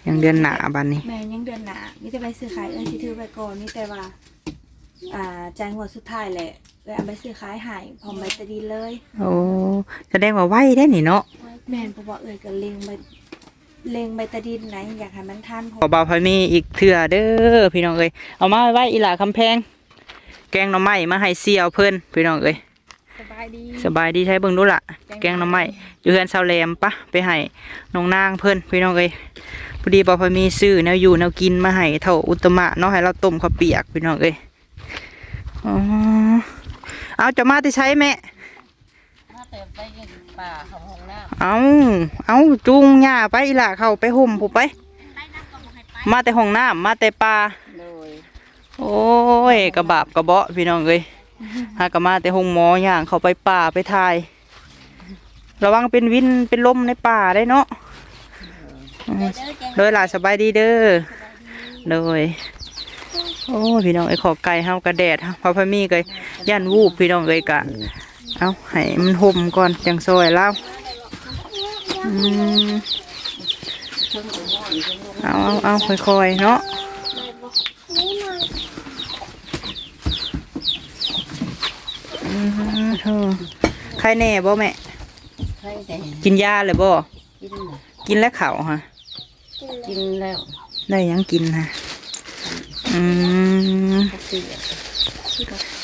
ຍັງເດືອນໜ້າບາດນີ້. ແມ່ນ ຍັງເດືອນໜ້າ ມີແຕ່ໃບຊື້ຂາຍ ເອື້ອຍຊິຖືໄວ້ກ່ອນ ມີແຕ່ວ່າ ອ່າ ຈ່າຍງວດສຸດທ້າຍແຫຼະ ເອື້ອຍເອົາໃບຊື້ຂາຍໃຫ້ ພ້ອມໃບຕາດິນເລີຍ. ໂອ້ ສະແດງວ່າໄວເດ້ນີ້ເນາະ. ແມ່ນ ເພາະວ່າເອື້ອຍກໍເລັງໃບ ເລັງໃບຕາດິນນະ ຢາກໃຫ້ມັນທັນ ເພາະ ຂອບາວພາມີອີກເທື່ອເດີພີ່ນ້ອງເອີຍ. ເອົາມາໄວ້ໆ ອີ່ຫຼ້າຄຳແພງ ແກງໜໍ່ໄມ້ມາໃຫ້ສ່ຽວເພິ່ນພີ່ນ້ອງເອີຍ. ສະບາຍດີ ສະບາຍດີ. ໃຊ້ເບິ່ງດູລະ ແກງໜໍ່ໄມ້ ແກງໜໍ່ໄມ້ຢູ່ເຮືອນຊາວແຫຼມ. ປະ ໄປໃຫ້ນ້ອງນາງເພິ່ນພີ່ນ້ອງເອີຍ. ພໍດີບ່າວພາມີຊື້ແນວຢູ່ແນວກິນມາໃຫ້ເຖົ້າອຸດຕະມະເນາະ ໃຫ້ລາວຕົ້ມເຂົ້າປຽກພີ່ນ້ອງເອີຍ. ອໍ ເອົາ ເຈົ້າມາແຕ່ໃສແມ່? ມາແຕ່ໄປເຮັດປ່າເຂົ້າຫ້ອງນ້ຳ. ເອົາ ເອົາ ຈູງຍ່າໄປ ອີ່ຫຼ້າເຂົ້າໄປຮົ່ມພຸ້ນໄປ. ມາແຕ່ຫ້ອງນ້ຳ ມາແຕ່ປ່າ. ໂດຍ. ໂອ້ຍ ກະບາບກະເບາະພີ່ນ້ອງເອີຍ. ຫາກະມາແຕ່ໂຮງໝໍ ຍ່າງເຂົ້າໄປປ່າໄປຖ່າຍ. ລະວັງເປັນວິນເປັນລົມໃນປ່າໄດ້ເນາະ. ອືມ ໂດຍຫຼ້າ ສະບາຍດີເດີ. ໂດຍ. ໂອ້ ພີ່ນ້ອງເອີຍ ຂໍໄກ່ເຮົາກະແດດ ເຮົາ ພາພາມີກະຢ້ານວູບພີ່ນ້ອງເອີຍ. ກະ ເອົາ ໃຫ້ມັນຮົ່ມກ່ອນ ຈັ່ງຊ່ອຍລາວ. ອືມ ເອົາ ເອົາ ເອົາ ຄ່ອຍໆ ເນາະ. ອືມ ໂທ້ ໄຄແນ່ບໍ່ແມ່? ໄຄແນ່. ກິນຢາແລ້ວບໍ່? ກິນແລ້ວ. ກິນແລ້ວເຂົ້າຫະ? ກິນແລ້ວ. ໄດ້ຫຍັງກິນຫະ? ອືມ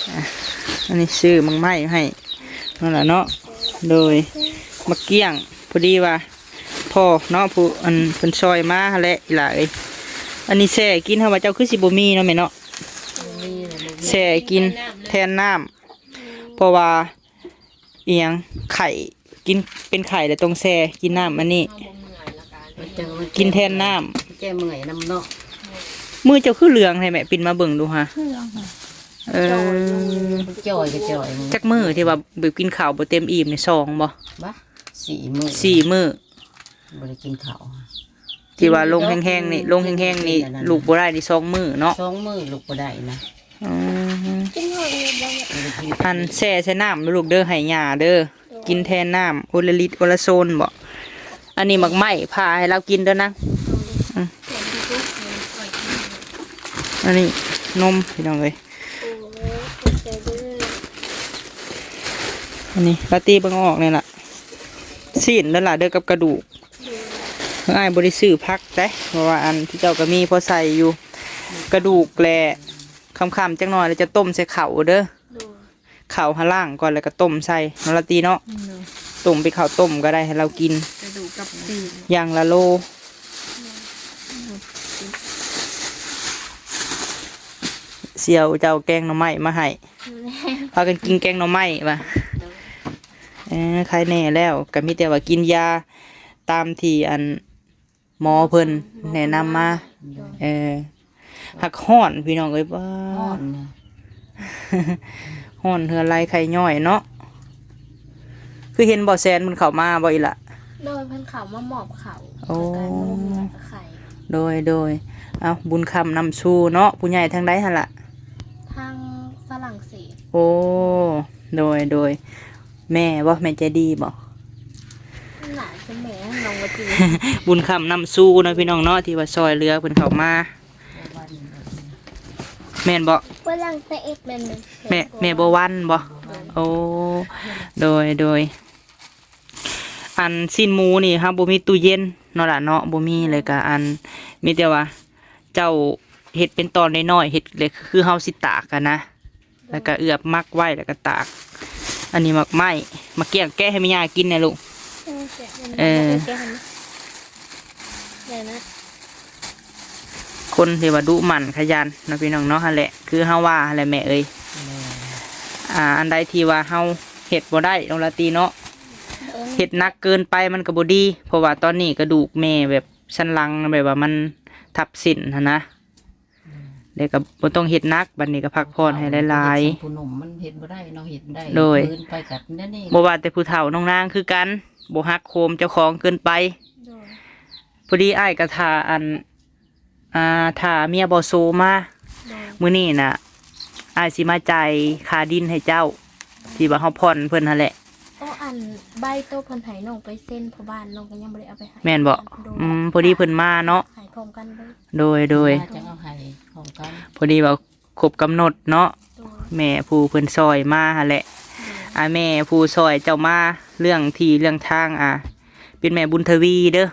ອ່ະ ອັນນີ້ຊື້ໝາກໄມ້ໃຫ້ນັ້ນລະເນາະ. ໂດຍ. ໝາກກ້ຽງ ພໍດີວ່າ ພໍເນາະ ຜູ້ອັນເພິ່ນຊ່ອຍມາຫັ້ນແຫຼະ ອີ່ຫຼ້າເອີຍ. ອັນນີ້ແຊ່ກິນ ເຮົາວ່າເຈົ້າຄືຊິບໍ່ມີເນາະແມ່ເນາະ. ບໍ່ມີແຫຼະ ບໍ່ມີ. ແຊ່ກິນແທນນ້ຳ ເພາະວ່າອີ່ຫຍັງ ໄຂ້ ກິນເປັນໄຂ້ແລ້ວຕ້ອງແຊ່ກິນນ້ຳອັນນີ້ ເຮົາບໍ່ເມື່ອຍລະກະ ກິນແທນນ້ຳ ແກ້ເມື່ອຍນຳເນາະ. ມືເຈົ້າຄືເຫຼືອງແທ້ແມ່? ປິ່ນມາເບິ່ງດູຫາ. ເຫຼືອງຫະ? ເອີ ຈ່ອຍກະຈ່ອຍ. ຈັກມື້ທີ່ວ່າແບບກິນເຂົ້າບໍ່ເຕັມອີ່ມນີ້? ສອງບໍ່? ບະ ສີ່ມື້ ສີ່ມື້ ບໍ່ໄດ້ກິນເຂົ້າ. ທີ່ວ່າລົງແຮງໆນີ້ ລົງແຮງໆນີ້ ເປັນອັນນັ້ນ ລຸກບໍ່ໄດ້ນີ້ ສອງມື້ເນາະ. ສອງມື້ລຸກບໍ່ໄດ້ນະ. ອືມ ກິນເຂົ້າອີ່ມແລ້ວ. ອັນແຊ່ໃສ່ນ້ຳລູກເດີ ໃຫ້ຍ່າເດີ ກິນແທນນ້ຳ. ໂອລະລິດໂອລະໂຊນບໍ? ອັນນີ້ໝາກໄມ້ຜ່າໃຫ້ລາວກິນເດີນາງ. ອືມ ອັນນີ້ນົມພີ່ນ້ອງເອີຍ. ໂອ້ຍ ຂອບໃຈເດີ. ອັນນີ້ລາຕີເບິ່ງອອກນີ້ລະ ຊີ້ນນັ້ນລະເດີກັບກະດູກ. ເອີ ອ້າຍບໍ່ໄດ້ຊື້ຜັກເດ້ ເພາະວ່າອັນເຈົ້າກະມີພໍໃສ່ຢູ່. ກະດູກແຫຼະ ຄ່ຳໆຈັກໜ່ອຍແລ້ວຈະຕົ້ມໃສ່ເຂົ້າເດີ. ໂດຍ. ເຂົ້າຫາລ້າງກ່ອນແລ້ວກະຕົ້ມໃສ່ເນາະລາຕີເນາະ. ໂດຍ. ຕົ້ມເປັນເຂົ້າຕົ້ມກະໄດ້ໃຫ້ລາວກິນ ກະດູກກັບຕີນ ຢ່າງລະໂລ. ສ່ຽວເຈົ້າແກງໜໍ່ໄມ້ມາໃຫ້ ພາກັນກິນແກງໜໍ່ໄມ້ວ່າ. ໂດຍ. ເອີ ໄຄແນ່ແລ້ວ ກະມີແຕ່ວ່າກິນຢາຕາມທີ່ອັນ ໝໍເພິ່ນແນະນຳມາ. ໂດຍ. ເອີ ຫາກຮ້ອນພີ່ນ້ອງເອີຍ ວ້າ ຮ້ອນນະ ຮ້ອນເຮືອໄລ່ໄຂ້ຍ້ອຍເນາະ. ຄືເຫັນບໍ່ ແຊນເພິ່ນເຂົ້າມາບໍ່ອີ່ຫຼະ? ໂດຍ ເພິ່ນເຂົ້າມາມອບເຂົ້າ. ໂອ້ ແລ້ວກະນົມ ແລ້ວກະໄຂ່. ໂດຍ ໂດຍ. ເອົາ ບຸນຄຳນຳຊູເນາະ ຜູ້ໃຫຍ່ທາງໃດຫັ້ນລະ? ທາງຝຣັ່ງເສດ. ໂອ້ ໂດຍ ໂດຍ. ແມ່ບໍ່ ແມ່ໃຈດີບໍ່? ໜ້າຈະແມ່ນ້ອງວ່າຕິ. ບຸນຄຳນຳຊູເນາະພີ່ນ້ອງເນາະ ທີ່ວ່າຊ່ອຍເຫຼືອເພິ່ນເຂົ້າມາ. ແມ່ນບໍ່? ຝຣັ່ງເສດ. ແມ່ນ ແມ່ ແມ່ບົວວັນບໍ່? ໂດຍ. ໂອ້ ໂດຍ ໂດຍ. ອັນຊີ້ນໝູນີ້ເຮົາບໍ່ມີຕູ້ເຢັນເນາະຫຼານເນາະ ບໍ່ມີ ແລ້ວກະອັນ ມີແຕ່ວ່າເຈົ້າເຮັດເປັນຕອນນ້ອຍໆ ເຮັດແລ້ວຄືເຮົາຊິຕາກຫັ້ນນະ. ແລ້ວກະເອືອບໝັກໄວ້ ແລ້ວກະຕາກ. ອັນນີ້ໝາກໄມ້ ໝາກກ້ຽງ ແກະໃຫ້ແມ່ຍ່າກິນແດ່ລູກ. ເອີ ແກະໃຫ້ແມ່ ເອີ ແກະໃຫ້ແມ່ ໄດ້ນະ. ຄົນທີ່ວ່າດຸໝັ່ນຂະຫຍັນເນາະພີ່ນ້ອງເນາະ ຫັ້ນແຫຼະ ຄືເຮົາວ່າຫັ້ນແຫຼະແມ່ເອີຍ. ແມ່ນ. ອ່າ ອັນໃດທີ່ວ່າເຮົາເຮັດບໍ່ໄດ້ນ້ອງລາຕີເນາະ ເອີ ເຮັດໜັກເກີນໄປມັນກະບໍ່ດີ ເພາະວ່າຕອນນີ້ກະດູກແມ່ແບບ ສັນຫຼັງແບບວ່າມັນທັບເສັ້ນຫັ້ນນະ. ແລ້ວກໍບໍ່ຕ້ອງເຮັດໜັກ ບັດນີ້ກໍພັກຜ່ອນໃຫ້ຫຼາຍໆ. ຜູ້ໜຸ່ມມັນເຮັດບໍ່ໄດ້ເນາະ ເຮັດໄດ້ ໂດຍ ເກີນໄປກັບແນວນີ້. ບໍ່ວ່າແຕ່ຜູ້ເຖົ້ານ້ອງນາງຄືກັນ ບໍ່ຮັກໂຫມເຈົ້າຂອງເກີນໄປ. ໂດຍ. ພໍດີອ້າຍກໍຖ້າອັນ ອ່າ ຖ້າເມຍບໍ່ໂຊມາ. ໂດຍ. ມື້ນີ້ນະ ອ້າຍຊິມາຈ່າຍຄ່າດິນໃຫ້ເຈົ້າ ທີ່ວ່າເຮົາຜ່ອນເພິ່ນຫັ້ນແຫຼະ. ໂອ ອັນໃບໂຕເພິ່ນໃຫ້ນ້ອງໄປເຊັນພໍ່ບ້ານ ນ້ອງກໍຍັງບໍ່ໄດ້ເອົາໄປໃຫ້. ແມ່ນບໍ່? ໂດຍ. ອືມ ພໍດີເພິ່ນມາເນາະ. ໃຫ້ ພ້ອມກັນເລີຍ. ໂດຍ ໂດຍ ມາຈັ່ງເອົາໃຫ້ພ້ອມກັນ. ພໍດີວ່າຄົບກຳນົດເນາະ. ໂດຍ ແມ່ຜູ້ເພິ່ນຊ່ອຍມາຫັ້ນແຫຼະ. ໂດຍ ອາ ແມ່ຜູ້ຊ່ອຍເຈົ້າມາເລື່ອງທີ່ເລື່ອງທາງ ອາ ເປັນແມ່ບຸນທະວີເດີ.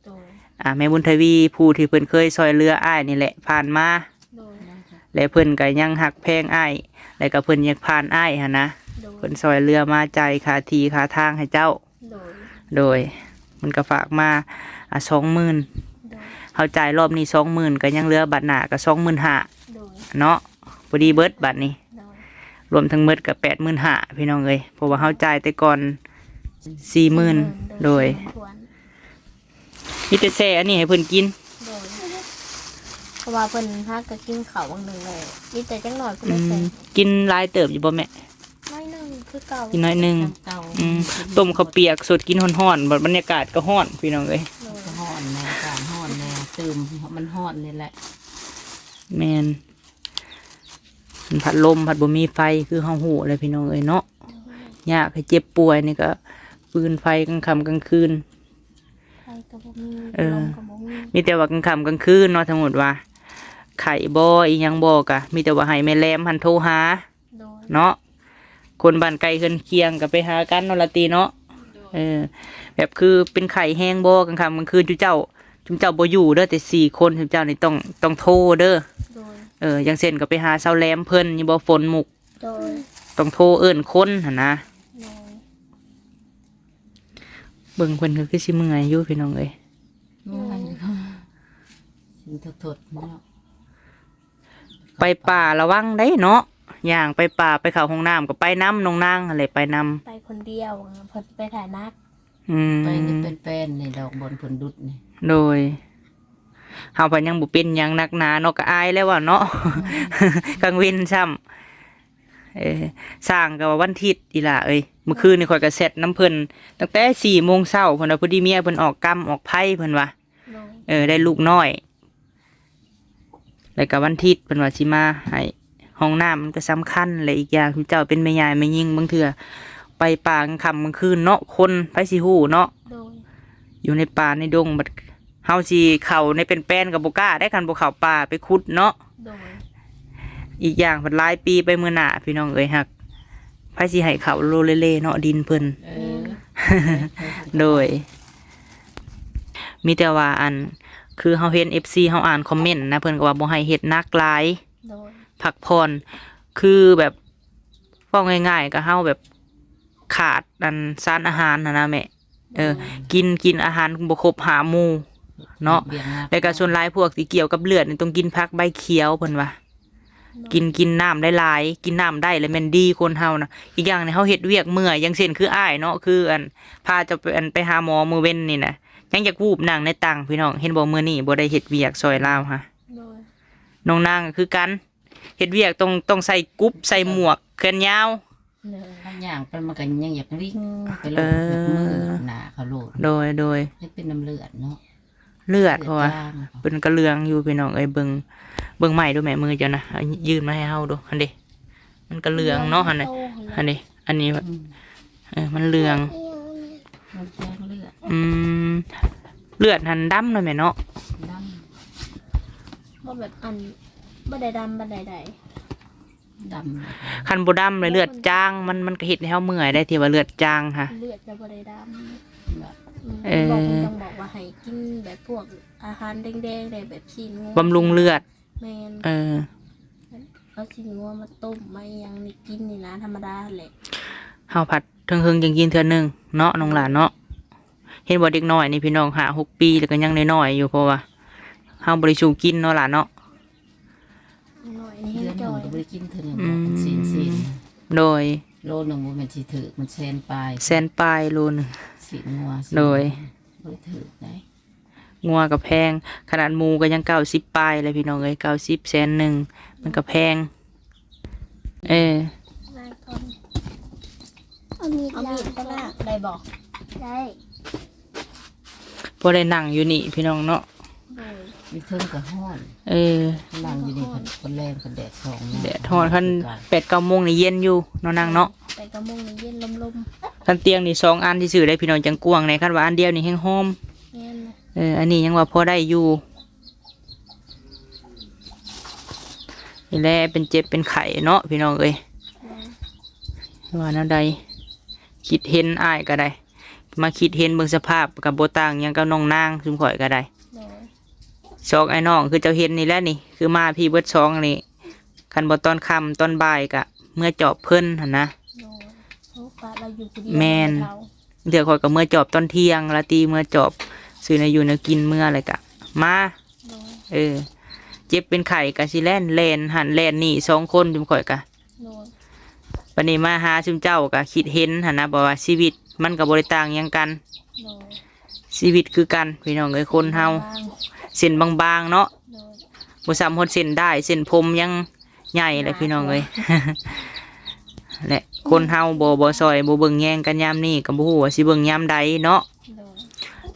ໂດຍ ອາ ແມ່ບຸນທະວີ ຜູ້ທີ່ເພິ່ນເຄີຍຊ່ອຍເຫຼືອອ້າຍນີ້ແຫຼະ ຜ່ານມາ. ໂດຍ ແລະ ເພິ່ນກໍຍັງຮັກແພງອ້າຍ ແລະ ກໍເພິ່ນຢາກຜ່ານອ້າຍຫັ້ນນະ. ໂດຍ ເພິ່ນຊ່ອຍເຫຼືອມາຈ່າຍຄ່າທີ່ຄ່າທາງໃຫ້ເຈົ້າ. ໂດຍ ໂດຍ ມັນກໍຝາກມາ ອາ ສອງໝື່ນ. ໂດຍ ເຮົາຈ່າຍລອບນີ້ສອງໝື່ນ ກໍຍັງເຫຼືອບັດໜ້າກໍສອງໝື່ນຫ້າ. ໂດຍ ເນາະ ພໍດີເບິດບັດນີ້. ໂດຍ ລວມທັງໝົດກໍແປດໝື່ນຫ້າ ພີ່ນ້ອງເອີຍ ເພາະວ່າເຮົາຈ່າຍແຕ່ກ່ອນສີ່ໝື່ນ. ໂດຍ ໂດຍ ສີ່ໝື່ນຖ້ວນ. ມີແຕ່ແຊ່ອັນນີ້ໃຫ້ເພິ່ນກິນ. ໂດຍ ເພາະວ່າເພິ່ນຫາກໍກິນເຂົ້າບາງໜຶ່ງແລ້ວ ມີແຕ່ຈັກໜ້ອຍກໍໄດ້ແຊ່. ອືມ ກິນຫຼາຍເຕີບຢູ່ບໍ່ແມ່? ໜ້ອຍໜຶ່ງຄືເກົ່າ. ກິນໜ້ອຍໜຶ່ງ. ຄືເກົ່າ. ອືມ ຕົ້ມເຂົ້າປຽກສົດກິນຮ້ອນໆ ບັດບັນຍາກາດກໍຮ້ອນ ພີ່ນ້ອງເອີຍ. ໂດຍ ກໍຮ້ອນແດ່ ອາກາດຮ້ອນແດ່, ຕື່ມມັນຮ້ອນນີ້ແຫຼະ. ແມ່ນ. ມັນພັດລົມພັດບໍ່ມີໄຟ ຄືເຮົາຮູ້ແຫຼະພີ່ນ້ອງເອີຍເນາະ. ໂດຍ ຍາກໃຫ້ເຈັບປ່ວຍນີ້ກໍຟືນໄຟກາງຄ່ຳກາງຄືນ. ໄຟກໍບໍ່ມີ. ເອີ ລົມກໍບໍ່ມີ. ມີແຕ່ວ່າກາງຄ່ຳກາງຄືນເນາະ ສົມມຸດວ່າໄຂ້ບໍ່ ອີ່ຫຍັງບໍ່ ກະມີແຕ່ວ່າໃຫ້ແມ່ແລມຫັ້ນໂທຫາ. ໂດຍ ເນາະ ຄົນບ້ານໃກ້ເຮືອນຄຽງກໍໄປຫາກັນເນາະ ລາຕີເນາະ. ໂດຍ ເອີ ແບບຄືເປັນໄຂ້ແຮງບໍ່ ກາງຄ່ຳກາງຄືນ ຈຸເຈົ້າ ຈຸມເຈົ້າບໍ່ຢູ່ເດີ ແຕ່ສີ່ຄົນ ຈຸມເຈົ້ານີ້ຕ້ອງ ຕ້ອງໂທເດີ. ໂດຍ ເອີ ຢ່າງເຊັ່ນກໍໄປຫາຊາວແຫຼມເພິ່ນຢູ່ບໍ່ ຝົນມຸກ. ໂດຍ ຕ້ອງໂທເອີ້ນຄົນຫັ້ນນະ. ໂດຍ ເບິ່ງເພິ່ນກໍຄືຊິເມື່ອຍຢູ່ ພີ່ນ້ອງເອີຍ. ເມື່ອຍຢູ່ ຊິທົດໆເນາະ. ໄປປ່າລະວັງໄດ໋ເນາະ ຍ່າງໄປປ່າ ໄປເຂົ້າຫ້ອງນ້ຳກໍໄປນຳນ້ອງນາງຫັ້ນແຫຼະ ໄປນຳ. ໄປຄົນດຽວ ເພິ່ນໄປຖ່າຍໜັກ. ອືມ ໄປນີ້ເປັນແປນນີ້ດອກ ບ່ອນເພິ່ນດຸດນີ້. ໂດຍ ເຮົາພັດຍັງບໍ່ເປັນຫຍັງໜັກໜາເນາະ ກໍອາຍແລ້ວວ່າເນາະ. ອືມ ກາງເວັນຊ້ຳ. ເອີ ຊ່າງກໍວ່າວັນທິດອີ່ຫຼ້າເອີຍ. ເມື່ອຄືນນີ້ຂ້ອຍກໍແຊັດນຳເພິ່ນຕັ້ງແຕ່ສີ່ໂມງເຊົ້າ ເພິ່ນວ່າພໍດີເມຍເພິ່ນອອກກຳອອກໄພ ເພິ່ນວ່າ. ໂດຍ ເອີ ໄດ້ລູກນ້ອຍ ແລ້ວກໍວັນທິດເພິ່ນວ່າຊິມາໃຫ້. ຫ້ອງນ້ຳມັນກໍສຳຄັນ ແລະ ອີກຢ່າງ ເຈົ້າເປັນແມ່ຍາຍແມ່ຍິງ ບາງເທື່ອໄປປ່າກາງຄ່ຳກາງຄືນເນາະ ຄົນໃຜຊິຮູ້ເນາະ. ໂດຍ ຢູ່ໃນປ່າໃນດົງ ບັດເຮົາຊິເຂົ້າໃນແປນໆກໍບໍ່ກ້າໄດ໋ ຄັນບໍ່ເຂົ້າປ່າໄປຂຸດເນາະ. ໂດຍ ອີກຢ່າງພັດຫຼາຍປີໄປເມືອໜ້າ ພີ່ນ້ອງເອີຍ ຫາກໃຜຊິໃຫ້ເຂົ້າໂລເລເລເນາະ ດິນເພິ່ນ. ເອີ ໂດຍ ມີແຕ່ວ່າ ອັນ ຄືເຮົາເຫັນເອັຟຊີເຮົາອ່ານຄອມເມັນນະ ເພິ່ນກໍວ່າບໍ່ໃຫ້ເຮັດໜັກຫຼາຍ. ໂດຍ ພັກຜ່ອນ ຄືແບບ ເວົ້າງ່າຍໆ ກໍເຮົາແບບຂາດ ອັນ ສານອາຫານຫັ້ນນະແມ່. ເອີ ໂດຍ ກິນ ກິນອາຫານບໍ່ຄົບຫ້າໝູ່ເນາະ. ແລ້ວກໍສ່ວນຫຼາຍພວກທີ່ກ່ຽວກັບເລືອດນີ້ ຕ້ອງກິນຜັກໃບຂຽວ ເພິ່ນວ່າ. ໂດຍ ກິນ ກິນນ້ຳຫຼາຍໆ ກິນນ້ຳໄດ້ແລ້ວແມ່ນດີຄົນເຮົານະ. ອີກຢ່າງນີ້ເຮົາເຮັດວຽກເມື່ອຍ ຢ່າງເຊັ່ນຄືອ້າຍເນາະ ຄື ອັນ ພາເຈົ້າໄປ ອັນ ໄປຫາໝໍມື້ເວັນນີ້ນະ ຍັງຢາກວູບນັ່ງໃນຕັ່ງ ພີ່ນ້ອງ ເຫັນບໍ່? ມື້ນີ້ບໍ່ໄດ້ເຮັດວຽກຊ່ອຍລາວຫາ. ໂດຍ ນ້ອງນາງກໍຄືກັນ ເຮັດວຽກຕ້ອງ ຕ້ອງໃສ່ກຸບ ໃສ່ໝວກແຂນຍາວ. ໂດຍ ເຮົາຍ່າງໄປມັນກໍຍັງຢາກວິ່ງໄປໂລດ. ເອີ ຢາກມືດໜ້າເຂົາໂລດ. ໂດຍ ໂດຍ ຍັງເປັນນ້ຳເລືອດເນາະ. ເລືອດ ເລືອດ ເພາະວ່າ ຈາງ ເພິ່ນກໍເຫຼືອງຢູ່ ພີ່ນ້ອງເອີຍ. ເບິ່ງ ເບິ່ງໄມ້ດູແມ່ ມືເຈົ້ານະ ເອົາຍື່ນມາໃຫ້ເຮົາດູ ຫັ້ນເດ ມັນກໍເຫຼືອງເນາະ. ຫັ້ນນະ ໂຕຫັ້ນແຫຼະ ຫັ້ນເດ ອັນນີ້ ອືມ ເອີ ມັນເຫຼືອງ. ມັນແຈ້ງເລືອດ. ອືມ ເລືອດຫັ້ນດຳເນາະແມ່ເນາະ. ດຳ ບໍ່ແບບ ອັນ ບໍ່ໄດ້ດຳປານໃດໃດ. ດຳ ຄັນບໍ່ດຳເລີຍເລືອດຈາງ ມັນ ມັນກໍເຮັດໃຫ້ເຮົາເມື່ອຍໄດ໋ ທີ່ວ່າເລືອດຈາງຫະ. ເລືອດຈະບໍ່ໄດ້ດຳ. ແບບ ອືມ ເອີ ບອກ ເພິ່ນຕ້ອງບອກວ່າໃຫ້ກິນແບບພວກອາຫານແດງໆ ແດ່ ແບບຊີ້ນງົວ ບຳລຸງເລືອດ. ແມ່ນ ເອີ ເອົາຊີ້ນງົວມາຕົ້ມມາຫຍັງນີ້ກິນນີ້ນະ ທຳມະດາແຫຼະ. ເຮົາພັດເຖິງໆ ຈັ່ງກິນເທື່ອໜຶ່ງເນາະ ນ້ອງຫຼ້າເນາະ. ເຫັນບໍ່ ເດັກນ້ອຍນີ້ ພີ່ນ້ອງ ຫ້າຫົກປີ ແລ້ວກໍຍັງນ້ອຍໆຢູ່ ເພາະວ່າເຮົາບໍ່ໄດ້ສູ່ກິນເນາະຫຼ້າເນາະ. ນ້ອຍນີ້ ເດືອນໜຶ່ງກໍບໍ່ໄດ້ກິນເທື່ອໜຶ່ງ. ອືມ ຊີ້ນ ຊີ້ນ ໂດຍ ໂລໜຶ່ງບໍ່ແມ່ນຊິຖືກ ມັນແສນປາຍ ແສນປາຍໂລໜຶ່ງ. ຊີ້ນງົວ ຊີ້ນ ໂດຍ ບໍ່ໄດ້ຖືກໃດ໋. ງົວກໍແພງ ຂະໜາດໝູກໍຍັງເກົ້າສິບປາຍແຫຼະ ພີ່ນ້ອງເອີຍ ເກົ້າສິບ ແສນໜຶ່ງ ມັນກໍແພງ. ເອີ ເອົາມີດ ເອົາມີດ ໄດ້ບໍ່? ໄດ້ ພໍໄດ້ນັ່ງຢູ່ນີ້ພີ່ນ້ອງເນາະ. ໂດຍ ຢູ່ເທິງກໍຮ້ອນ. ເອີ ນັ່ງຢູ່ນີ້ ມັນກໍຮ້ອນ ຄົນແລງ ຄັນແດດສ່ອງ ແດດຮ້ອນ. ຄັນແປດເກົ້າໂມງນີ້ເຢັນຢູ່ເນາະນາງເນາະ. ແປດເກົ້າໂມງນີ້ເຢັນລົມໆ. ຄັນຕຽງນີ້ສອງອັນຊື່ໆ ໄດ໋ພີ່ນ້ອງ ຈັ່ງກວ້າງແດ່ ຄັນວ່າອັນດຽວນີ້ແຮງຫອມ. ແມ່ນ ເອີ ອັນນີ້ຍັງວ່າພໍໄດ້ຢູ່. ນີ້ແຫຼະ ເປັນເຈັບເປັນໄຂ້ເນາະພີ່ນ້ອງເອີຍ. ໂດຍ ວ່າແນວໃດ ຄິດເຫັນອ້າຍກໍໄດ້ ມາຄິດເຫັນເບິ່ງສະພາບກໍບໍ່ຕ່າງຫຍັງກັບນ້ອງນາງຊຸມຂ້ອຍກໍໄດ້. ໂດຍ ສອງອ້າຍນ້ອງຄືເຈົ້າເຫັນນີ້ແຫຼະນີ້ ຄືມາພີ້ເບິດສອງນີ້ ຄັນບໍ່ຕອນຄ່ຳຕອນບ່າຍກະເມືອຈອບເພິ່ນຫັ້ນນະ. ໂດຍ ໂອ້ ປະລາວຢູ່ຜູ້ດຽວ ແມ່ນ ເຖົ້າ ເທື່ອຂ້ອຍກໍເມືອຈອບຕອນທ່ຽງ ລາຕີເມືອຈອບ ຊື້ແນວຢູ່ແນວກິນເມືອ ແລ້ວກະມາ. ໂດຍ ເອີ ເຈັບເປັນໄຂ້ກະຊິແລ່ນ ແລ່ນຫັ້ນແລ່ນນີ້ສອງຄົນ ຈຸມຂ້ອຍກະ. ໂດຍ ບັດນີ້ມາຫາຊຸມເຈົ້າກະຄິດເຫັນຫັ້ນນະ ເພາະວ່າຊີວິດມັນກໍບໍ່ໄດ້ຕ່າງຫຍັງກັນ. ໂດຍ ຊີວິດຄືກັນພີ່ນ້ອງເອີຍ ຄົນເຮົາ ເສັ້ນບາງໆ ເສັ້ນບາງໆເນາະ. ໂດຍ ບໍ່ສ່ຳຮອດເສັ້ນດ້າຍ ເສັ້ນຜົມຍັງໃຫຍ່ແຫຼະພີ່ນ້ອງເອີຍ. ແລະ ຄົນເຮົາບໍ່ ບໍ່ຊ່ອຍ ບໍ່ເບິ່ງແຍງກັນຍາມນີ້ ກໍບໍ່ຮູ້ວ່າຊິເບິ່ງຍາມໃດເນາະ. ໂດຍ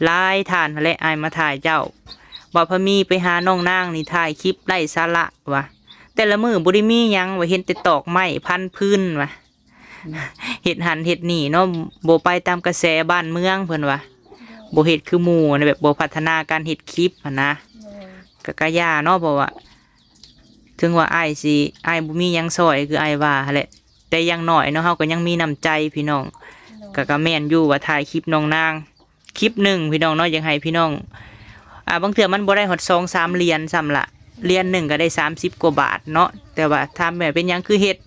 ຫຼາຍທ່ານຫັ້ນແຫຼະ ອ້າຍມາຖ່າຍເຈົ້າ ວ່າພະມີໄປຫານ້ອງນາງນີ້ ຖ່າຍຄລິບໄຮ້ສາລະວ່າ ແຕ່ລະມື້ບໍ່ໄດ້ມີຫຍັງ ວ່າເຫັນແຕ່ຕອກໄມ້ພັນຟືນວ່າ ອືມ ເຮັດຫັ້ນເຮັດນີ້ເນາະ ບໍ່ໄປຕາມກະແສບ້ານເມືອງເພິ່ນວ່າ. ໂດຍ ບໍ່ເຮັດຄືໝູ່ນະ ແບບບໍ່ພັດທະນາການເຮັດຄລິບຫັ້ນນະ. ໂດຍ ກະ ກະຢ່າເນາະ ເພາະວ່າເຖິງວ່າອ້າຍຊິ ອ້າຍບໍ່ມີຫຍັງຊ່ອຍຄືອ້າຍວ່າຫັ້ນແຫຼະ ແຕ່ຢ່າງໜ້ອຍເນາະ ເຮົາກໍຍັງມີນ້ຳໃຈພີ່ນ້ອງ. ໂດຍ ກະ ກະແມ່ນຢູ່ວ່າຖ່າຍຄລິບນ້ອງນາງ ຄລິບໜຶ່ງພີ່ນ້ອງເນາະ ຢາກໃຫ້ພີ່ນ້ອງ ອ່າ ບາງເທື່ອມັນບໍ່ໄດ້ຮອດສອງສາມຫຼຽນຊ້ຳລະ ຫຼຽນໜຶ່ງກໍໄດ້ສາມສິບກວ່າບາດເນາະ. ແຕ່ວ່າຖາມແມ່ເປັນຫຍັງຄືເຮັດ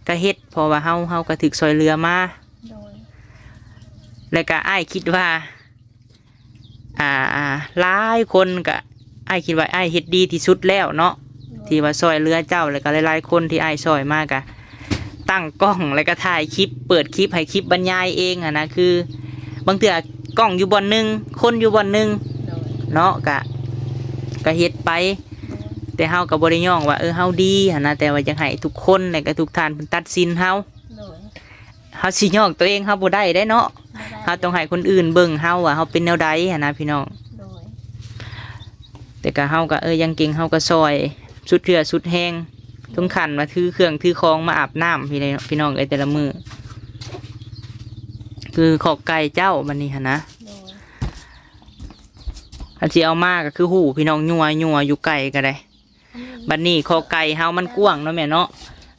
ກໍເຮັດ ເພາະວ່າເຮົາ ເຮົາກໍຖືກຊ່ອຍເຫຼືອມາ. ໂດຍ ແລ້ວກໍອ້າຍຄິດວ່າ ອ່າ ຫຼາຍຄົນກໍ ອ້າຍຄິດວ່າອ້າຍເຮັດດີທີ່ສຸດແລ້ວເນາະ. ໂດຍ ທີ່ວ່າຊ່ອຍເຫຼືອເຈົ້າ ແລ້ວກໍຫຼາຍໆຄົນທີ່ອ້າຍຊ່ອຍມາກໍ ຕັ້ງກ້ອງ ແລ້ວກໍຖ່າຍຄລິບ ເປີດຄລິບໃຫ້ຄລິບບັນຍາຍເອງຫັ້ນນະ ຄືບາງເທື່ອກ້ອງຢູ່ບ່ອນໜຶ່ງ ຄົນຢູ່ບ່ອນໜຶ່ງ. ໂດຍ ເນາະ ກະ ກະເຮັດໄປ. ໂດຍ ແຕ່ເຮົາກໍບໍ່ໄດ້ຍ້ອງວ່າ ເອີ ເຮົາດີຫັ້ນນະ ແຕ່ວ່າຢາກໃຫ້ທຸກຄົນ ແລ້ວກໍທຸກທ່ານເພິ່ນຕັດສິນເຮົາ. ໂດຍ ເຮົາຊິຍ້ອງຕົວເອງເຮົາບໍ່ໄດ້ເດ້ເນາະ. ບໍ່ໄດ້ ເຮົາຕ້ອງໃຫ້ຄົນອື່ນເບິ່ງເຮົາວ່າເຮົາເປັນແນວໃດຫັ້ນນະພີ່ນ້ອງ. ໂດຍ ແຕ່ກະເຮົາກະ ເອີ ຢ່າງເກັ່ງເຮົາກະຊ່ອຍສຸດເທື່ອສຸດແຮງ ເຖິງຂັ້ນວ່າຖືເຄື່ອງຖືຂອງມາອາບນ້ຳພີ່ ພີ່ນ້ອງເອີຍ ແຕ່ລະມື້. ຄືຄອກໄກ່ເຈົ້າບັດນີ້ຫັ້ນນະ. ໂດຍ ຄັນຊິເອົາມາກະຄືຮູ້ພີ່ນ້ອງ ຍົວໆຢູ່ໄກກະໄດ້. ບັດນີ້ຄອກໄກ່ເຮົາມັນກວ້າງເນາະແມ່ເນາະ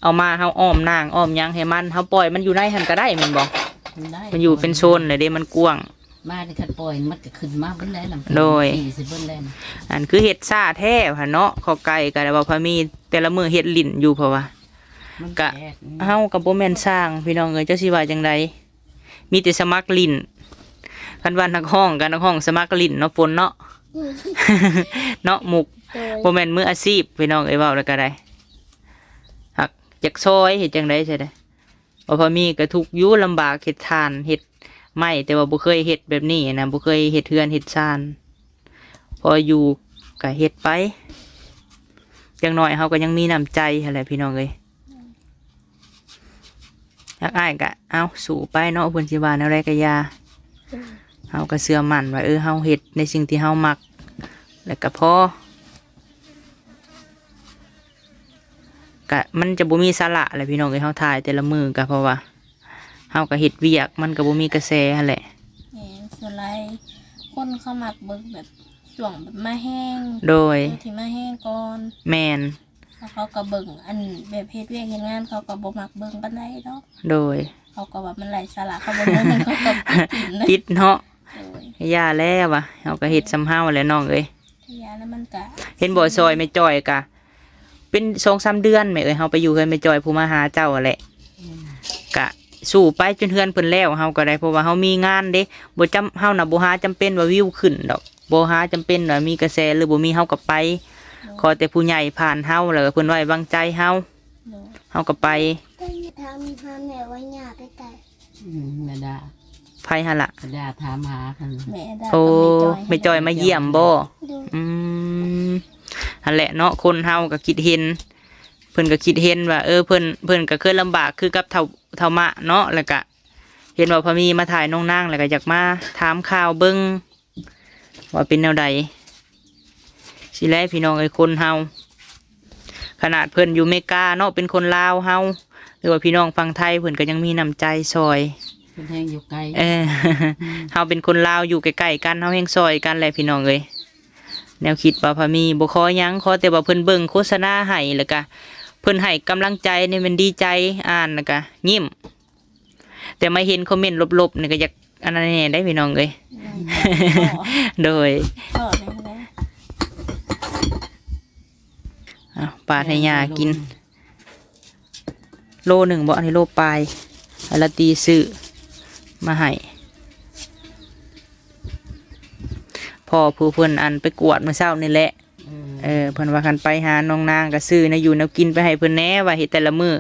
ເອົາມາເຮົາອ້ອມໜ້າງອ້ອມຫຍັງໃຫ້ມັນ ເຮົາປ່ອຍມັນຢູ່ໃນຫັ້ນກໍໄດ້ແມ່ນບໍ່? ໄດ້ ມັນຢູ່ເປັນໂຊນແລ້ວເດ້ ມັນກວ້າງ. ມານີ້ຄັນປ່ອຍມັນກໍຂຶ້ນມາເບິດແລ້ວນຳ ໂດຍ ຊິເບິດແລ້ວ. ອັນຄືເຮັດຊ້າແທ້ຫັ້ນເນາະ ຄອກໄກ່ກໍໄດ້ ວ່າພະມີແຕ່ລະມື້ເຮັດຫຼິ້ນຢູ່ ເພາະວ່າ ມັນ ກະ ແປກ ເຮົາກໍບໍ່ແມ່ນຊ່າງພີ່ນ້ອງເອີຍ ເຈົ້າຊິວ່າຈັ່ງໃດ? ມີແຕ່ສະໝັກຫຼິ້ນ ຄັນວ່ານັກຮ້ອງກໍນັກຮ້ອງສະໝັກຫຼິ້ນເນາະ ຝົນເນາະ ອືມ ເນາະ ມຸກ ໂດຍ ບໍ່ແມ່ນມືອາຊີບພີ່ນ້ອງເອີຍ ເວົ້າແລ້ວກໍໄດ້ ຫາກຢາກຊ່ອຍເຮັດຈັ່ງໃດຊະເດ. ວ່າພະມີກໍທຸກຢູ່ ລຳບາກເຮັດຖ່ານເຮັດໄມ້ ແຕ່ວ່າບໍ່ເຄີຍເຮັດແບບນີ້ນະ ບໍ່ເຄີຍເຮັດເຮືອນເຮັດຊານ ພໍຢູ່ກໍເຮັດໄປ ຢ່າງໜ້ອຍເຮົາກໍຍັງມີນ້ຳໃຈຫັ້ນແຫຼະພີ່ນ້ອງເອີຍ. ຫາກອ້າຍກະ ເອົາ ສູ້ໄປເນາະ ເພິ່ນຊິວ່າແນວໃດກະຢ່າ ເຮົາກະເຊື່ອໝັ້ນວ່າ ເອີ ເຮົາເຮັດໃນສິ່ງທີ່ເຮົາມັກ ແລ້ວກະພໍ ກະມັນຈະບໍ່ມີສາລະແຫຼະພີ່ນ້ອງເອີຍ ເຮົາຖ່າຍແຕ່ລະມື້ກະ ເພາະວ່າເຮົາກະເຮັດວຽກ ມັນກະບໍ່ມີກະແສຫັ້ນແຫຼະ. ແມ່ນ ສ່ວນຫຼາຍຄົນເຂົາມັກເບິ່ງແບບ ຊ່ວງແບບມາແຮງ ໂດຍ ທີ່ມາແຮງກ່ອນ ແມ່ນ ແລ້ວເຂົາກໍເບິ່ງ ອັນແບບເຮັດວຽກເຮັດງານ ເຂົາກໍບໍ່ມັກເບິ່ງປານໃດດອກ ໂດຍ ເຂົາກໍວ່າມັນໄຮ້ສາລະ ເຂົາບໍ່ເບິ່ງ ເຂົາກໍປິດຖິ້ມ ປິດເນາະ ໂດຍ ຢ່າແລ້ວວ່າ ເຮົາກໍເຮັດສ່ຳເຮົາແຫຼະນ້ອງເອີຍ ຢ່າແລ້ວ ມັນກະ ເຫັນບໍ່ ຊ່ອຍແມ່ຈ້ອຍກະ ເປັນສອງສາມເດືອນແມ່ເອີຍ ເຮົາໄປຢູ່ເຮືອນແມ່ຈ້ອຍຜູ້ມາຫາເຈົ້າຫັ້ນແຫຼະ ອືມ ກະສູ້ໄປຈົນເຮືອນເພິ່ນແລ້ວ ເຮົາກໍໄດ້ ເພາະວ່າເຮົາມີງານເດ້ ບໍ່ຈຳ ເຮົານະບໍ່ຫາຈຳເປັນວ່າວິວຂຶ້ນດອກ ບໍ່ຫາຈຳເປັນວ່າມີກະແສຫຼືບໍ່ມີ ເຮົາກໍໄປ ໂດຍ ຂໍແຕ່ຜູ້ໃຫຍ່ຜ່ານເຮົາ ແລ້ວກໍເພິ່ນໄວ້ວາງໃຈເຮົາ ໂດຍ ເຮົາກໍໄປ. ໄປຖາມຫາແມ່ວ່າຍ່າໄປໃສ ອືມ ແມ່ດາ ໃຜຫັ້ນລະ ແມ່ດາຖາມຫາຫັ້ນ ແມ່ດາ ໂອ້ ກັບແມ່ຈ້ອຍ ແມ່ຈ້ອຍມາຢ້ຽມບໍ່? ໂດຍ ອືມ ຫັ້ນແຫຼະເນາະ ຄົນເຮົາກໍຄິດເຫັນ ເພິ່ນກໍຄິດເຫັນວ່າ ເອີ ເພິ່ນ ເພິ່ນກໍເຄີຍລຳບາກຄືກັບເຖົ້າ ເຖົ້າມະເນາະ ແລ້ວກະເຫັນວ່າພະມີມາຖ່າຍນ້ອງນາງ ແລ້ວກະຢາກມາຖາມຂ່າວເບິ່ງ ວ່າເປັນແນວໃດ ຊີ້ແຫຼະພີ່ນ້ອງເອີຍ ຄົນເຮົາ ຂະໜາດເພິ່ນຢູ່ເມກາເນາະ ເປັນຄົນລາວເຮົາ ຫຼືວ່າພີ່ນ້ອງຝັ່ງໄທ ເພິ່ນກໍຍັງມີນ້ຳໃຈຊ່ອຍ ເພິ່ນແຮງຢູ່ໄກ ເອີ ອືມ ເຮົາເປັນຄົນລາວຢູ່ໃກ້ໆກັນ ເຮົາແຮງຊ່ອຍກັນແຫຼະພີ່ນ້ອງເອີຍ. ແນວຄິດວ່າພະມີບໍ່ຂໍຫຍັງ ຂໍແຕ່ວ່າເພິ່ນເບິ່ງໂຄສະນາໃຫ້ ແລ້ວກະ ເພິ່ນໃຫ້ກຳລັງໃຈນີ້ແມ່ນດີໃຈ ອ່ານແລ້ວກະຍິ້ມ ແຕ່ມາເຫັນຄອມເມັນລົບໆນີ້ກໍຢາກອັນນັ້ນແດ່ເດ້ພີ່ນ້ອງເອີຍ. ໂດຍ ອ້າວ ປາດໃຫ້ຍ່າກິນ ໂລໜຶ່ງບໍ່? ອັນນີ້ໂລປາຍ ລາຕີຊື້ມາໃຫ້ ພໍ່ຜູ້ເພິ່ນອັນໄປກວດມື້ເຊົ້ານີ້ແຫຼະ. ເອີ ເພິ່ນວ່າຄັນໄປຫານ້ອງນາງກໍຊື້ແນວຢູ່ແນວກິນໄປໃຫ້ເພິ່ນແດ່ ວ່າເຮັດແຕ່ລະມື້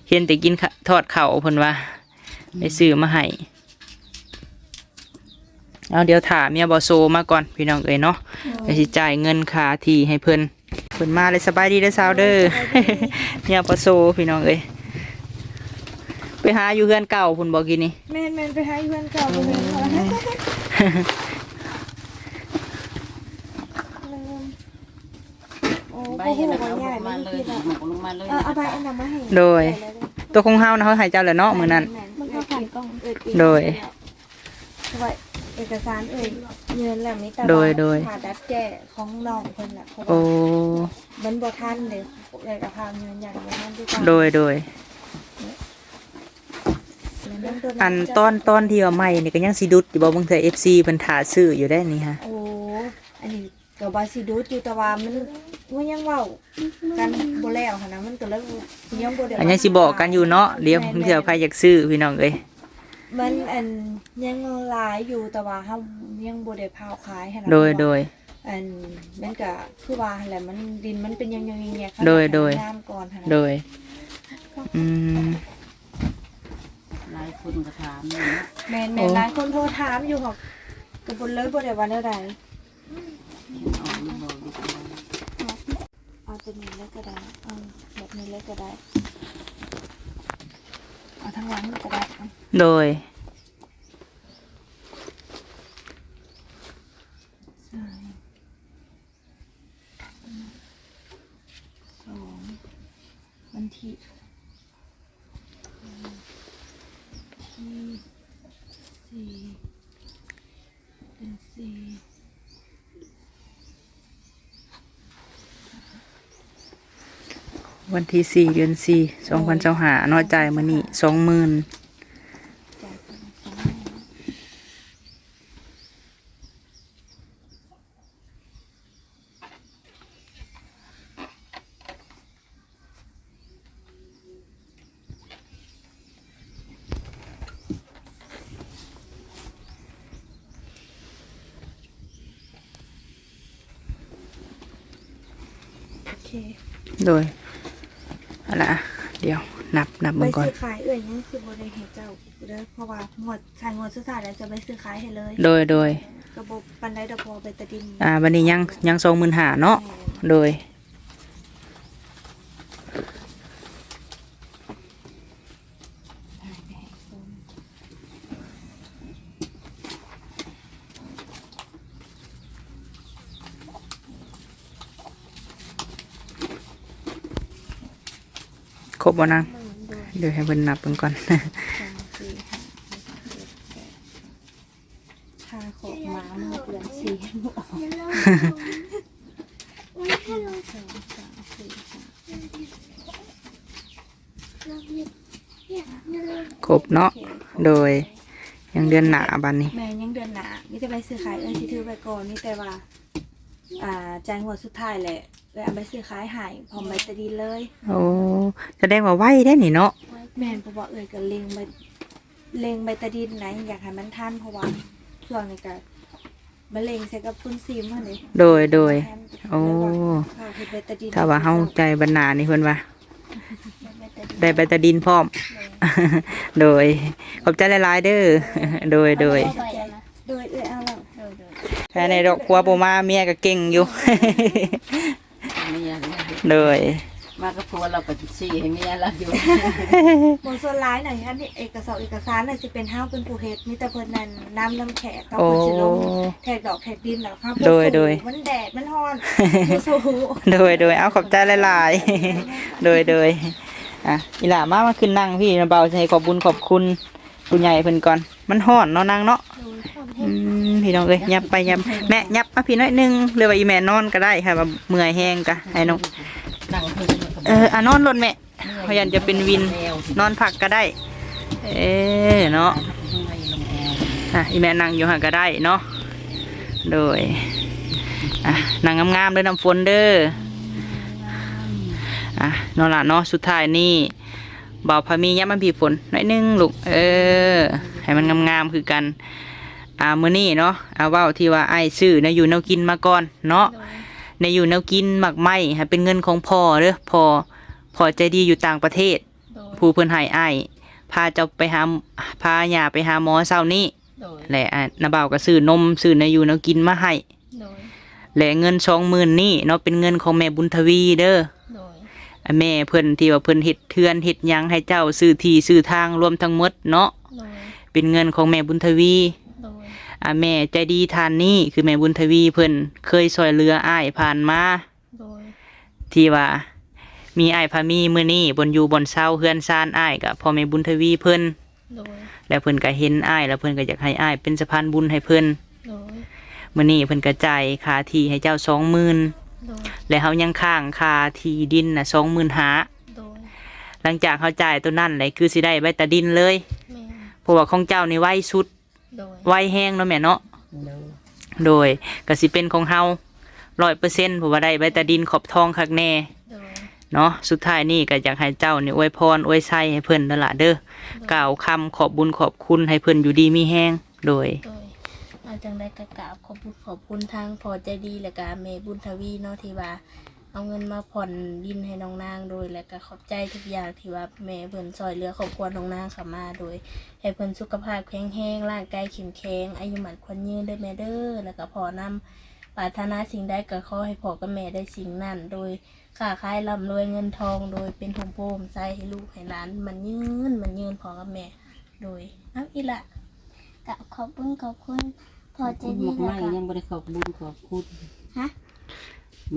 ເຫັນແຕ່ກິນ ທອດເຂົ້າ ເພິ່ນວ່າໄດ້ຊື້ມາໃຫ້. ເອົາ ດຽວຖ້າເມຍບໍ່ໂຊມາກ່ອນພີ່ນ້ອງເອີຍເນາະ ກໍຊິຈ່າຍເງິນຄ່າທີ່ໃຫ້ເພິ່ນ. ເພິ່ນມາເລີຍ ສະບາຍດີເດີສາວເດີ. ເມຍບໍ່ໂຊພີ່ນ້ອງເອີຍ ໄປຫາຢູ່ເຮືອນເກົ່າພຸ້ນບໍ່ກີ້ນີ້? ແມ່ນໆ ໄປຫາຢູ່ເຮືອນເກົ່າ ບໍ່ແມ່ນວ່າ ໂອ້ ບໍ່ຮູ້ວ່າຍ້າຍມາຢູ່ພີ້ແລ້ວ ເອີ ເອົາໃບອັນນັ້ນມາໃຫ້. ໂດຍ ໂຕຂອງເຮົານະ ເຮົາໃຫ້ເຈົ້າແລ້ວເນາະມື້ນັ້ນ. ແມ່ນໆ ໂດຍ ເພາະວ່າເອກະສານເອີຍຍື່ນແລ້ວ ມີແຕ່ ໂດຍ ວ່າ ຄ່າດັດແກ້ຂອງນ້ອງເພິ່ນແຫຼະ ເພາະວ່າ ໂອ້ ມັນບໍ່ທັນເດ້ ເອີກະພາບຢືນຢັນບໍ່ທັນຄືກັນ. ໂດຍ ໂດຍ ອັນຕອນ ຕອນທີ່ວ່າໃໝ່ນີ້ກໍຍັງຊິດຸດຢູ່ບໍ່? ບາງເທື່ອເອັຟຊີເພິ່ນຖ້າຊື້ຢູ່ໄດ໋ນີ້ຮະ. ໂອ້ ອັນນີ້ ກໍວ່າຊິດຸດຢູ່ ແຕ່ວ່າມັນ ມັນຍັງເວົ້າກັນບໍ່ແລ້ວຫັ້ນນະ ມັນກໍເລີຍຍັງບໍ່ໄດ້ ອັນຍັງຊິບອກກັນຢູ່ເນາະ. ດຽວເທື່ອໃຜຢາກຊື້ພີ່ນ້ອງເອີຍ ມັນອັນຍັງຫຼາຍຢູ່ ແຕ່ວ່າເຮົາຍັງບໍ່ໄດ້ພາວຂາຍຫັ້ນນະ. ໂດຍ ໂດຍ ອັນມັນກໍຄືວ່າຫັ້ນແຫຼະ ມັນດິນມັນເປັນຫຍັງໆແຍງໆ ໂດຍ ໂດຍ ງາມກ່ອນຫັ້ນນະ. ໂດຍ ອືມ ຫຼາຍຄົນກໍຖາມຢູ່ເນາະ. ແມ່ນໆ ໂອ້ ຫຼາຍຄົນໂທຖາມຢູ່ ເຮົາກໍບໍ່ ເລີຍບໍ່ໄດ້ວ່າແນວໃດ. ເອົາຕົວນີ້ເລີຍກໍໄດ້ ເອົາແບບນີ້ເລີຍກໍໄດ້ ເອົາທາງຫຼັງນີ້ກໍໄດ້. ໂດຍ ສອງ ວັນທີ ທີສີ່ ເດືອນສີ່ ວັນທີສີ່ ເດືອນສີ່ ສອງພັນຊາວຫ້າເນາະ. ຈ່າຍມື້ນີ້ສອງໝື່ນ. ໂອເຄ ໂດຍ ເອົາລະ ດຽວນັບ ນັບເບິ່ງກ່ອນ. ໃບຊື້ຂາຍເອື້ອຍຍັງຊິບໍ່ໄດ້ໃຫ້ເຈົ້າເດີ ເພາະວ່າງວດ ໃຊ້ງວດສຸດທ້າຍແລ້ວ ຈະໃບຊື້ຂາຍໃຫ້ເລີຍ. ໂດຍ ໂດຍ ກໍບໍ່ປານໃດດອກ ເພາະວ່າໃບຕາດິນ. ອ່າ ບັດນີ້ຍັງ ຍັງສອງໝື່ນຫ້າເນາະ. ແມ່ນ ໂດຍ ຄົບບໍ່ນາງ? ໂດຍ ດຽວໃຫ້ເພິ່ນນັບເບິ່ງກ່ອນ. ສອງ ສີ່ ຫ້າ ຫົກ ເຈັດ ແປດ ເກົ້າ ຖ້າຂອບມາເມື່ອເດືອນສີ່ບໍ່ອອກ ໜຶ່ງ ສອງ ສາມ ສີ່ ຫ້າ ຫົກ ເຈັດ ແປດ ເກົ້າ ສິບ ຄົບເນາະ. ໂອເຄ ໂດຍ ຍັງເດືອນໜ້າບັດນີ້. ແມ່ນ ຍັງເດືອນໜ້າ ມີແຕ່ໃບຊື້ຂາຍເອື້ອຍຊິຖືໄວ້ກ່ອນ ມີແຕ່ວ່າ ອ່າ ຈ່າຍງວດສຸດທ້າຍແຫຼະ ເອື້ອຍເອົາໃບຊື້ຂາຍໃຫ້ ພ້ອມໃບຕາດິນເລີຍ. ໂອ້ ສະແດງວ່າໄວເດ້ນີ້ເນາະ. ແມ່ນ ເພາະວ່າເອື້ອຍກໍເລັ່ງໃບ ເລັ່ງໃບຕາດິນນະ ຢາກໃຫ້ມັນທັນ ເພາະວ່າຊ່ວງນີ້ກໍມາເລັ່ງໃສ່ກັບຄຸນຊີມຫັ້ນເດ້. ໂດຍ ໂດຍ ໂອ້ ຖ້າວ່າເຮົາຈ່າຍບັດໜ້ານີ້ເພິ່ນວ່າ ໄດ້ໃບຕາດິນພ້ອມ. ໂດຍ ຂອບໃຈຫຼາຍໆເດີ. ໂດຍ ໂດຍ ໂດຍ ເອື້ອຍເອົາແລ້ວ. ແຄ່ນີ້ດອກ ຜົວບໍ່ມາ ເມຍກໍເກັ່ງຢູ່. ເມຍ ໂດຍ ມາກັບຜົວລາວກໍຊິຊີ້ໃຫ້ເມຍລາວຢູ່. ບໍ່ ສ່ວນຫຼາຍນະ ອັນນີ້ເອກະສອນເອກະສານນະ ຊິເປັນເຮົາເປັນຜູ້ເຮັດ ມີແຕ່ເພິ່ນນັ້ນນຳ ນຳແຂກ ເຂົາ ໂອ້ ເພິ່ນຊິລົງແທກດອກແທກດິນແລ້ວເຮົາ ໂດຍ ໂດຍ ມັນແດດມັນຮ້ອນ ໂດຍ ໂດຍ ເອົາ ຂອບໃຈຫຼາຍໆ. ໂດຍ ໂດຍ ອ່ະ ອີ່ຫຼ້າ ມາ ມາຂຶ້ນນັ່ງພີ້ ບ່າວຊິໃຫ້ຂອບບຸນຂອບຄຸນຜູ້ໃຫຍ່ເພິ່ນກ່ອນ. ມັນຮ້ອນເນາະນາງເນາະ. ໂດຍ ຮ້ອນແຮງ. ອືມ ພີ່ນ້ອງເອີຍ ຫຍັບໄປຫຍັບ ແມ່ຫຍັບມາພີ້ໜ້ອຍໜຶ່ງ ຫຼືວ່າອີ່ແມ່ນອນກໍໄດ້ ຖ້າວ່າເມື່ອຍແຮງກໍໃຫ້ນ້ອງ ນັ່ງພີ້ ເອີ ອາ ນອນໂລດແມ່ ເຮົາຢ້ານຈະເປັນວິນ ນອນພັກກໍໄດ້ ເອີ ເນາະ ອ່ະ ອີແມ່ນັ່ງຢູ່ຫັ້ນກໍໄດ້ເນາະ ໂດຍ ອ່ະ ນັ່ງງາມໆເດີ ນ້ຳຝົນເດີ ອ່ະ ເນາະຫຼ້າເນາະ ສຸດທ້າຍນີ້ ບ່າວພາມີ ຍັບມາພີ້ຝົນໜ້ອຍໜຶ່ງລູກ ເອີ ໃຫ້ມັນງາມໆຄືກັນ ອ່າ ມື້ນີ້ເນາະ ອ່າ ເວົ້າທີ່ວ່າອ້າຍຊື້ແນວຢູ່ແນວກິນມາກ່ອນເນາະ ໂດຍ ແນວຢູ່ແນວກິນ ໝາກໄມ້ ໃຫ້ເປັນເງິນຂອງພໍ່ເດີ ພໍ່ ພໍ່ໃຈດີຢູ່ຕ່າງປະເທດ ໂດຍ ຜູ້ເພິ່ນໃຫ້ອ້າຍພາເຈົ້າໄປຫາ ພາຍ່າໄປຫາໝໍເຊົ້ານີ້ ໂດຍ ແລະ ອ່າ ນ້າບ່າວກໍຊື້ນົມ ຊື້ແນວຢູ່ແນວກິນມາໃຫ້ ໂດຍ ແລະ ເງິນສອງໝື່ນນີ້ເນາະ ເປັນເງິນຂອງແມ່ບຸນທະວີເດີ ໂດຍ ແມ່ເພິ່ນທີ່ວ່າເພິ່ນເຮັດເຮືອນເຮັດຫຍັງໃຫ້ເຈົ້າ ຊື້ທີ່ຊື້ທາງ ລວມທັງໝົດເນາະ ໂດຍ ເປັນເງິນຂອງແມ່ບຸນທະວີ ໂດຍ ອ່າ ແມ່ໃຈດີທ່ານນີ້ ຄືແມ່ບຸນທະວີ ເພິ່ນເຄີຍຊ່ວຍເຫຼືອອ້າຍຜ່ານມາ ໂດຍ ທີ່ວ່າມີອ້າຍພາມີ ມື້ນີ້ບ່ອນຢູ່ບ່ອນເຊົາ ເຮືອນຊານອ້າຍ ກໍເພາະແມ່ບຸນທະວີເພິ່ນ ໂດຍ ແລ້ວເພິ່ນກໍເຫັນອ້າຍ ແລ້ວເພິ່ນກໍຢາກໃຫ້ອ້າຍເປັນສະພານບຸນໃຫ້ເພິ່ນ ໂດຍ ມື້ນີ້ເພິ່ນກໍຈ່າຍຄ່າທີ່ໃຫ້ເຈົ້າສອງໝື່ນ ໂດຍ ແລະ ເຮົາຍັງຄ້າງຄ່າທີ່ດິນນະສອງໝື່ນຫ້າ ໂດຍ ຫຼັງຈາກເຮົາຈ່າຍໂຕນັ້ນແລ້ວ ຄືຊິໄດ້ໃບຕາດິນເລີຍ ແມ່ນ ເພາະວ່າຂອງເຈົ້ານີ້ໄວສຸດ ໂດຍ ໄວແຮງເນາະແມ່ເນາະ ໂດຍ ໂດຍ ກໍຊິເປັນຂອງເຮົາຮ້ອຍເປີເຊັນ ເພາະວ່າໄດ້ໃບຕາດິນຂອບທອງຄັກແນ່ ໂດຍ ເນາະ ສຸດທ້າຍນີ້ກໍຢາກໃຫ້ເຈົ້ານີ້ອວຍພອນອວຍໄຊໃຫ້ເພິ່ນນັ້ນລະເດີ ໂດຍ ກ່າວຄຳຂອບບຸນຂອບຄຸນໃຫ້ເພິ່ນຢູ່ດີມີແຮງ ໂດຍ ໂດຍ ເອົາ ຈັ່ງໃດກໍກາບຂອບບຸນຂອບຄຸນທາງພໍ່ໃຈດີ ແລະກະແມ່ບຸນທະວີເນາະ ທີ່ວ່າ ເອົາເງິນມາຜ່ອນດິນໃຫ້ນ້ອງນາງ ໂດຍ ແລະກະຂອບໃຈທຸກຢ່າງທີ່ວ່າແມ່ເພິ່ນຊ່ວຍເຫຼືອຄອບຄົວນ້ອງນາງເຂົ້າມາ ໂດຍ ໃຫ້ເພິ່ນສຸຂະພາບແຂງແຮງ ຮ່າງກາຍເຂັ້ມແຂງ ອາຍຸໝັ້ນຂວັນຍືນເດີແມ່ເດີ ແລະກະພໍ່ນຳ ປາດຖະໜາສິ່ງໃດກໍຂໍໃຫ້ພໍ່ກັບແມ່ໄດ້ສິ່ງນັ້ນ ໂດຍ ຄ້າຂາຍລ່ຳລວຍເງິນທອງ ໂດຍ ເປັນຮົ່ມໂພຮົ່ມໄຊໃຫ້ລູກໃຫ້ຫຼານໝັ້ນຍືນ ໝັ້ນຍືນພໍ່ກັບແມ່ ໂດຍ ເອົາ ອີ່ຫຼ້າ ກະຂອບບຸນຂອບຄຸນພໍ່ໃຈດີ ໝາກໄມ້ ແລ້ວກະ ຍັງບໍ່ໄດ້ຂອບບຸນຂອບຄຸນ ຮະ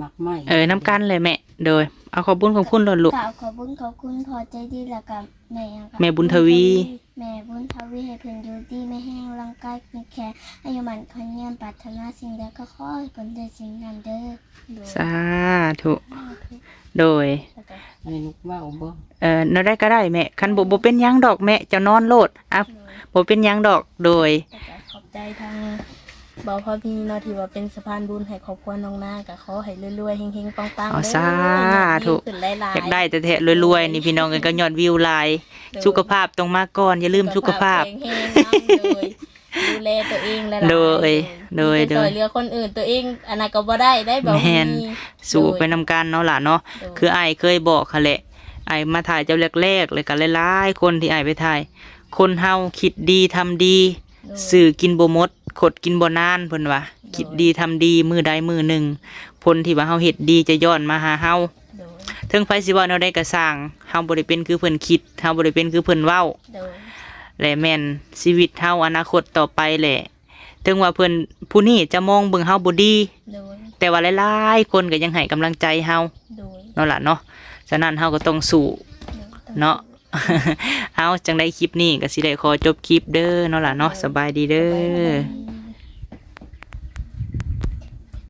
ໝາກໄມ້ ເອີ ນຳກັນແຫຼະແມ່ ໂດຍ ເອົາຂອບບຸນຂອບຄຸນໂລດລູກ ກະຂອບບຸນຂອບຄຸນພໍ່ໃຈດີ ແລ້ວກະແມ່ຫຍັງກະ ແມ່ບຸນທະວີ ແມ່ບຸນທະວີ ໃຫ້ເພິ່ນຢູ່ດີມີແຮງ ຮ່າງກາຍແຂງແຮງ ອາຍຸໝັ້ນຂວັນຍືນ ປາດຖະໜາສິ່ງໃດກໍຂໍໃຫ້ເພິ່ນໄດ້ສິ່ງນັ້ນເດີ ໂດຍ ສາທຸ ສາທຸ ໂດຍ ແລ້ວກະ ໃຫ້ລູກເວົ້າບໍ່? ເອີ ແນວໃດກໍໄດ້ແມ່ ຄັນບໍ່ ບໍ່ເປັນຫຍັງດອກແມ່ ເຈົ້ານອນໂລດ ອ່ະ ໂດຍ ບໍ່ເປັນຫຍັງດອກ ໂດຍ ແລ້ວກະຂອບໃຈທາງບ່າວພາມີເນາະ ທີ່ວ່າເປັນສະພານບຸນໃຫ້ຄອບຄົວນ້ອງນາງ ກໍຂໍໃຫ້ລວຍໆ ເຮັງໆ ປັງໆ ເດີ ສາທຸ ຍອດວິວຂຶ້ນຫຼາຍໆ ຢາກໄດ້ແທ້ໆ ລວຍໆ ໂດຍ ນີ້ພີ່ນ້ອງເອີຍ ກໍຍອດວິວຫຼາຍ ໂດຍ ສຸຂະພາບຕ້ອງມາກ່ອນ ຢ່າລືມສຸຂະພາບ ສຸຂະພາບແຂງແຮງນຳ ໂດຍ ດູແລຕົວເອງຫຼາຍໆ ໂດຍ ໂດຍ ມີແຕ່ ໂດຍ ຊ່ວຍເຫຼືອຄົນອື່ນ ຕົວເອງອັນນັ້ນກໍບໍ່ໄດ້ໄດ໋ ບໍ່ມີ ແມ່ນ ສູ້ໄປນຳກັນເນາະຫຼ້າເນາະ ໂດຍ ຄືອ້າຍເຄີຍບອກຫັ້ນແຫຼະ ອ້າຍມາຖ່າຍເຈົ້າແລກໆ ແລ້ວກໍຫຼາຍໆ ຄົນທີ່ອ້າຍໄປຖ່າຍ ຄົນເຮົາຄິດດີທຳດີ ໂດຍ ຊື້ກິນບໍ່ໝົດ ຄົດກິນບໍ່ນານ ເພິ່ນວ່າ ໂດຍ ຄິດດີທຳດີ ມື້ໃດມື້ໜຶ່ງ ຜົນທີ່ວ່າເຮົາເຮັດດີຈະຍ້ອນມາຫາເຮົາ ໂດຍ ເຖິງໃຜຊິເວົ້າແນວໃດກໍຊ່າງ ເຮົາບໍ່ໄດ້ເປັນຄືເພິ່ນຄິດ ເຮົາບໍ່ໄດ້ເປັນຄືເພິ່ນເວົ້າ ໂດຍ ແລະແມ່ນຊີວິດເຮົາອະນາຄົດຕໍ່ໄປແຫຼະ ເຖິງວ່າເພິ່ນຜູ້ນີ້ຈະມອງເບິ່ງເຮົາບໍ່ດີ ໂດຍ ແຕ່ວ່າຫຼາຍໆ ຄົນກໍຍັງໃຫ້ກຳລັງໃຈເຮົາ ໂດຍ ເນາະຫຼ້າເນາະ ສະນັ້ນເຮົາກໍຕ້ອງສູ້ ໂດຍ ເນາະ ເອົາ ຈັ່ງໃດຄລິບນີ້ກໍຊິໄດ້ຂໍຈົບຄລິບເດີເນາະຫຼ້າເນາະ ໂດຍ ສະບາຍດີເດີ ສະບາຍດີ